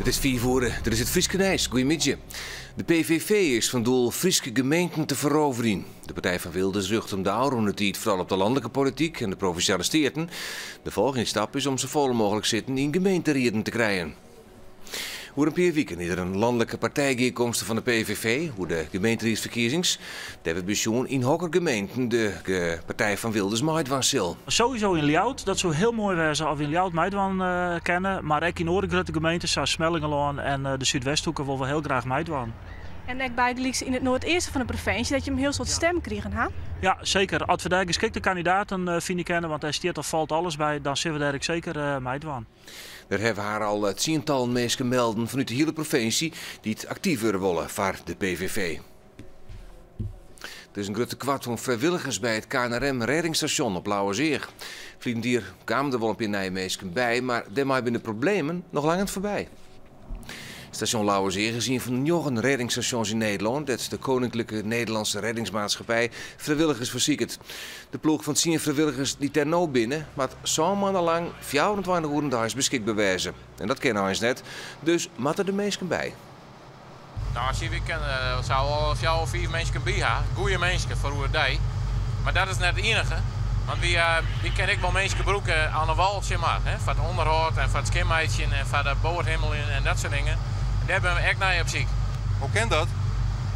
It is fiif oere, dit is it Fryske nijs. Goeiemiddei. De PVV is fan doel Fryske gemeenten te feroverjen. De partij fan Wilders rjochtet him de ôfrûne tiid foaral op de lanlike polityk en de provinsjale steaten. De folgjende stap is om safolle mooglik sitten yn gemeenterieden te krijen. Oer in pear wiken is der in lanlike partijgearkomste fan de PVV oer de gemeenteriedsferkiezings. Dêr wurdt besjoen yn hokker gemeenten de partij fan Wilders meidwaan sil. Sowieso yn Ljouwert, dat soe hiel moai wêze as we yn Ljouwert meidwaan kinne. Mar ek yn oare grutte gemeenten sa as Smellingerlân en de Súdwesthoeke wolle we hiel graach meidwaan. En ek bygelyks yn it noardeasten fan de provinsje, dat je in hiel soad stem krigen ha? Ja, seker. As we dêr geskikte kandidaten fine kinne, want dêr stiet of falt alles by, dan sille we dêr ek seker meidwaan. Der hawwe har al tsientallen minsken melden fanút de hiele provinsje dy't aktyf wurde wolle foar de PVV. Der is in grut tekoart oan frijwilligers by it KNRM-rêdingsstasjon op Lauwerseach. Ferline jier kamen der wol in pear nije minsken by, mar dêrmei binne de problemen noch lang net foarby. Stasjon Lauwerseach is ien fan de njoggen rêdingsstasjons yn Nederlân dêr't de Koninklijke Nederlandse Reddingsmaatschappij frijwilligers foar siket. De ploech fan tsien frijwilligers dy't dêr no binne, moat sân moanne lang 24 oeren deis beskikber wêze. En dat kin eins net, dus moatte der minsken by. No, as je kinne sa al fjouwer, fiif minsken by ha, goede minsken foar oerdei. Mar dat is net it iennige, want wy, wy kinne ek wol minsken brûke oan de wâl, sis mar, hè, foar it ûnderhâld en foar it skjinmeitsjen en foar de boathimmeljen en dat soart dingen. En dêr binne we ek nei op syk. Hoe kin dat?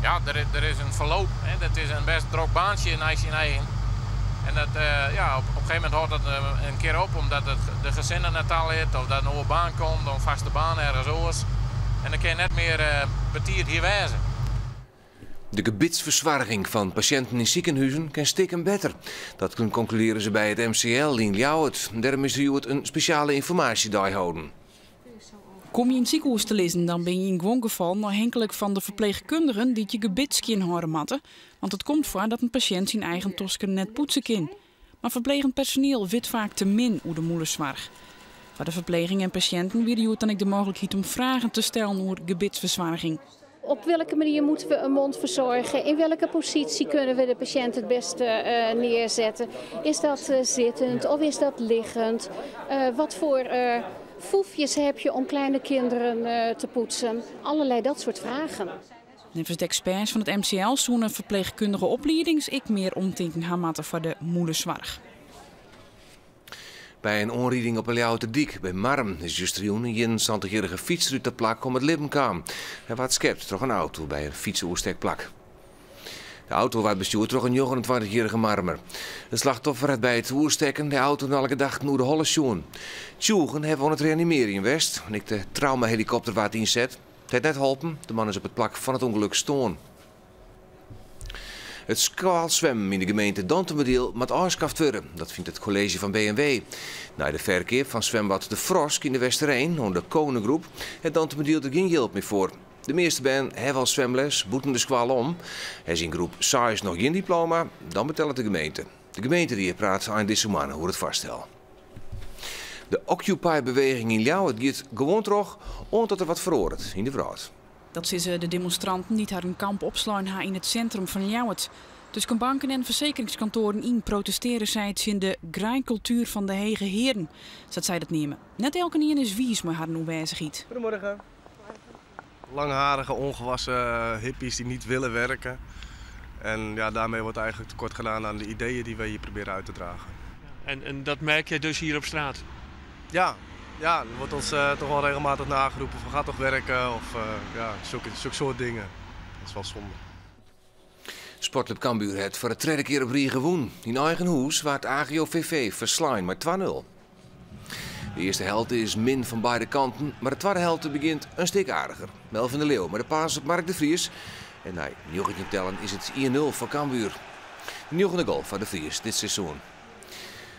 Ja, der, der is in ferloop. Hè. Dat is in bêst drok baantsje nei syn eigen. En dat, ja, op, op in gegeven momint hâldt dat in kear op, omdat it de gesinnen net talit of dat in oare baan komt, of in faste baan ergens oars. En dan kin je net mear betiid hjir wêze. De gebitsfersoarging fan pasjinten yn sikehûzen kin stikken better. Dat konkludearje se by it MCL yn Ljouwert. Dêrom is der hjoed in spesjale ynformaasjedei holden. Komme je yn it sikehûs te lizzen, dan binne je yn guon gefallen ôfhinklik fan de ferpleechkundigen dy't je gebit skjinhâlde moatte. Want it komt foar dat in pasjint syn eigen tosken net poetse kin. Mar ferplegend personiel wit faak te min oer de mûlesoarch. Foar de ferpleging en pasjinten wie der hjoed dan ek de mooglikheid om fragen te stellen oer gebitsfersoarging. Op welke manier moeten we een mond verzorgen? In welke positie kunnen we de patiënt het beste neerzetten? Is dat zittend of is dat liggend? Wat voor foefjes heb je om kleine kinderen te poetsen? Allerlei dat soort vragen. Neffens de eksperts fan it MCL soene ferpleechkundige opliedings ek mear omtinken ha moatte foar de mûlesoarch. By in oanriding op 'e Ljouwerterdyk by Marrum is justerjûn in 71-jierrige fytser út dat plak om it libben kaam. Hy waard skept troch in auto by in fytsoerstekplak. De auto waard bestjoerd troch in 29-jierrige Marrumer. It slachtoffer hat by it oerstekken de auto nei alle gedachten oer de holle sjoen. Tsjûgen hawwe oan it reanimearjen west en ek de traumahelikopter waard ynset. It hat net holpen, de man is op it plak fan it ûngelok stoarn. It skoalswimmen yn de gemeente Dantumadiel moat ôfskaft wurde. Dat fynt it kolleezje fan B&W. Nei de ferkeap fan swimbad De Frosk yn De Westereen oan de Konegroep hat Dantumadiel der gjin jild mear foar. De measte bern hawwe al swimles bûten de skoalle om. Ha se yn groep seis noch gjin diploma, dan betellet de gemeente. De gemeenterie praat ein dizze moanne oer it foarstel. De Occupy-beweging yn Ljouwert giet gewoan troch oant dat der wat feroaret yn de wrâld. Dat sizze de demonstranten dy't harren kamp opslein ha yn it sintrum fan Ljouwert. Tusken banken en fersekeringskantoaren yn protestearje sy tsjin de graaikultuer fan de hege hearen, sa't sy dat neame. Net elkenien is wiis mei harren oanwêzichheid. Goedemorgen. Langharige, ongewassen hippies die niet willen werken. En ja, daarmee wordt eigenlijk tekort gedaan aan de ideeën die wij hier proberen uit te dragen. En dat merk jij dus hier op straat? Ja, ja, er wordt ons toch wel regelmatig nageroepen van ga toch werken of ja, zulke soort dingen. Dat is wel zonde. Sportklup Cambuur hat foar de tredde kear op rige wûn. Yn eigen hûs waard AGOVV ferslein mei 2-0. De earste helte is min fan beide kanten, mar de twadde helte begjint in stik aardiger. Melvin de Leeuw mei de pass op Mark de Vries. En nei 19 tellen is it 1-0 foar Cambuur. De njoggende goal foar de Vries dit seizoen.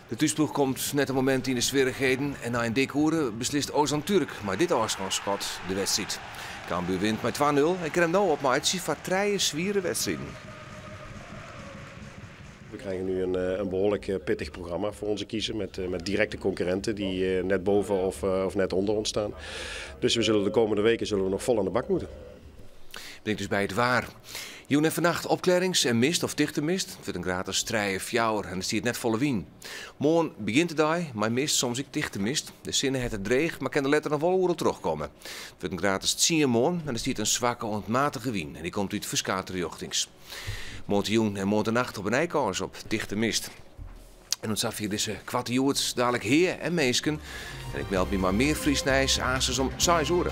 De thúsploech komt net in momint yn de swierrichheden en nei in dik oere beslist Ozan Türk mei dit ôfstânsskot de wedstriid. Cambuur wint mei 2-0 en kin him no opmeitsje foar trije swiere wedstriden. We krijgen nu een behoorlijk pittig programma voor onze kiezen met directe concurrenten die net boven of net onder ons staan. Dus we zullen de komende weken zullen we nog vol aan de bak moeten. Bin ik dus by it waar. Jûn en fannacht opklearrings en mist of tichte mist. It wurdt in graad as trije, fjouwer en der stiet net folle wyn. Moarn begjint de dei mei mist, soms ek tichte mist. De sinne hat it dreech, mar kin der letter noch wol oeral trochkomme. It wurdt in graad as tsien moarn en der stiet in swakke oant matige wyn en dy komt út ferskate rjochtings. Moarntejûn en moarntenacht op 'e nij kâns op tichte mist. En oant safier dizze koarte Hjoed, dalik Hea en Minsken. En ik meld my mei mear Frysk nijs aansens om seis oere.